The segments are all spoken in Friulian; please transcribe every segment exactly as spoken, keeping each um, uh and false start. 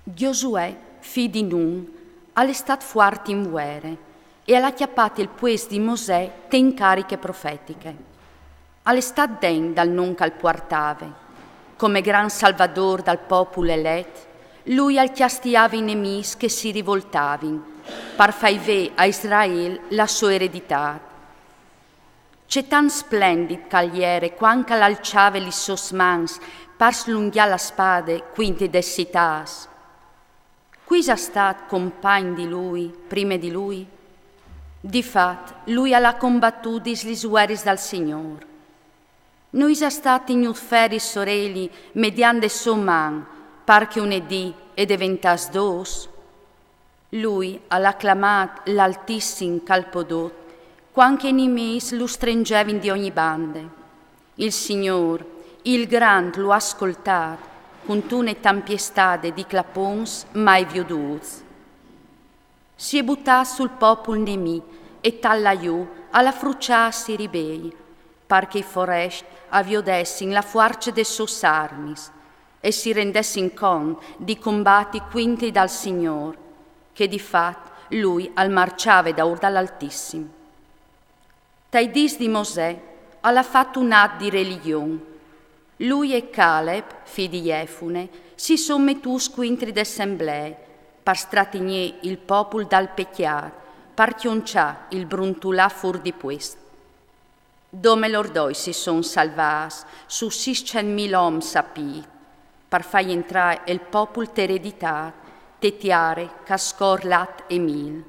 Giosuè, fi di Nun, al è stat fuart in vuere e al à cjapat il puest di Mosè te incariche profetiche. Al è stat degn dal non che al puartave. Come gran salvadôr dal popul elet, lui al cjastiave i nemîs che si rivoltavin, par fâi vê a Israel la sô ereditât. Ce tant splendit che al jere cuant che al alçave lis sôs mans par slungjâ la spade cuintri des citâts! Cui isal stat compagn di lui, prime di lui? Di fat, lui al à combatût dins lis vueris dal Signôr. No isal stat tignût feri soreli mediant de sô man, par che une dì e deventàs dôs? Lui al à clamât l'Altissim che al Podot, cuant che i nemîs lu strengevin di ogni bande. Il Signôr, il Grant, lu à scoltât, cuntune tempiestade di clapons mai viodûts. Si è butât sul popul nemì e tal lajù al à fruçât i ribei, par che i forest a viodessin la fuarce des sôs armis e si rendessin cont di combati cuintri dal Signôr, che di fat lui al marçave daûr dal Altissim. Tai dîs di Mosè al à fat un at di relijon. Lui e Caleb, fi di Jefune, si son metûts cuintri de semblee, par stratignî il popul dal pecjât, par cjonçâ il bruntulâ fûr di puest. Dome lôr doi si son salvâts su sîscent mil oms a pît, par fâi jentrâ il popul te ereditât, te tiare che a scor lat e mîl.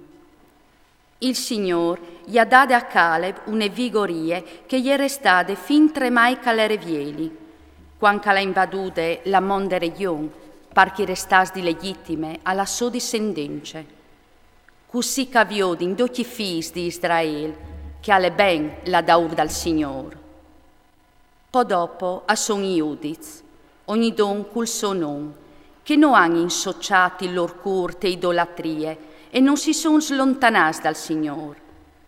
Il Signôr i à dade a Caleb une vigorie che i è restade fin tremai che al jere vieli, cuant che al à invadude la monde rejon, par che i restàs di legjitime a la sô dissendence. Cussì che a viodin ducj i fîs di Israel, che al è ben lâ daûr dal Signôr. Po dopo a son i judits, ognidun cul so non, che no àn insociât il lôr cûr te idolatrie e no si son slontanâts dal Signôr.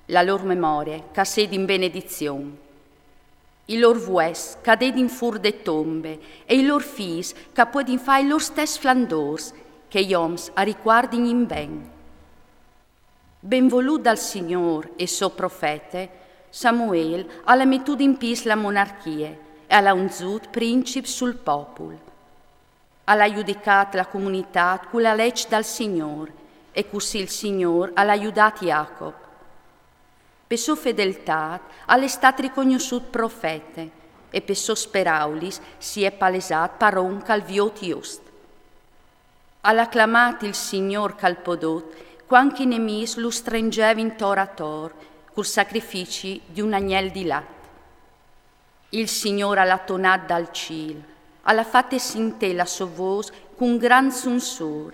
La lôr memorie che a sedi in benedizion. I lôr vues che a dedin fûr de tombe e i lôr fîs che a puedin fâ i lôr stes flandôrs, che i oms a ricuardin in ben. Benvolût dal Signôr e so profete, Samuel al à metût in pîts la monarchie e al à unzût princip sul popul. Al à judicât la comunitât cu la leç dal Signôr, e cussì il Signôr al à judât Jacob. Pe sô fedeltât al è stat ricognossût profete, e pes sôs peraulis si è palesât paron che al viôt just. Al à clamât il Signôr che al Podot, cuant che i nemîs lu strengevin tor ator, cul sacrifici di un agnel di lat. Il Signôr al à tonât dal cîl, al à fate sintî la sô vôs cun grant sunsûr,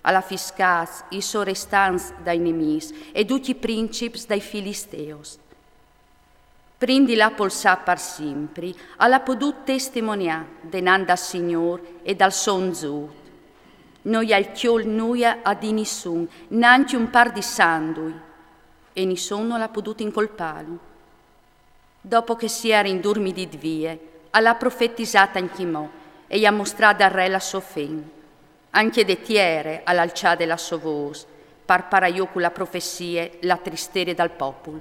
al à fiscât i sorestants dai nemîs e ducj i princips dai filisteus. Prin di lâ polsâ par simpri, al à podût testimoniâ denant dal Signôr e dal so unzût: No i al cjol nuia a dî nissun, nancje un pâr di sandui. E nissun nol à podût incolpâlu. Dopo che si jere indurmidît vie, al à profetizât ancjemò e i à mostrât dal re la sô fen. Ancje de tiere al à alçade la sô vôs, par parâ jù cu la profezie la tristerie dal popul.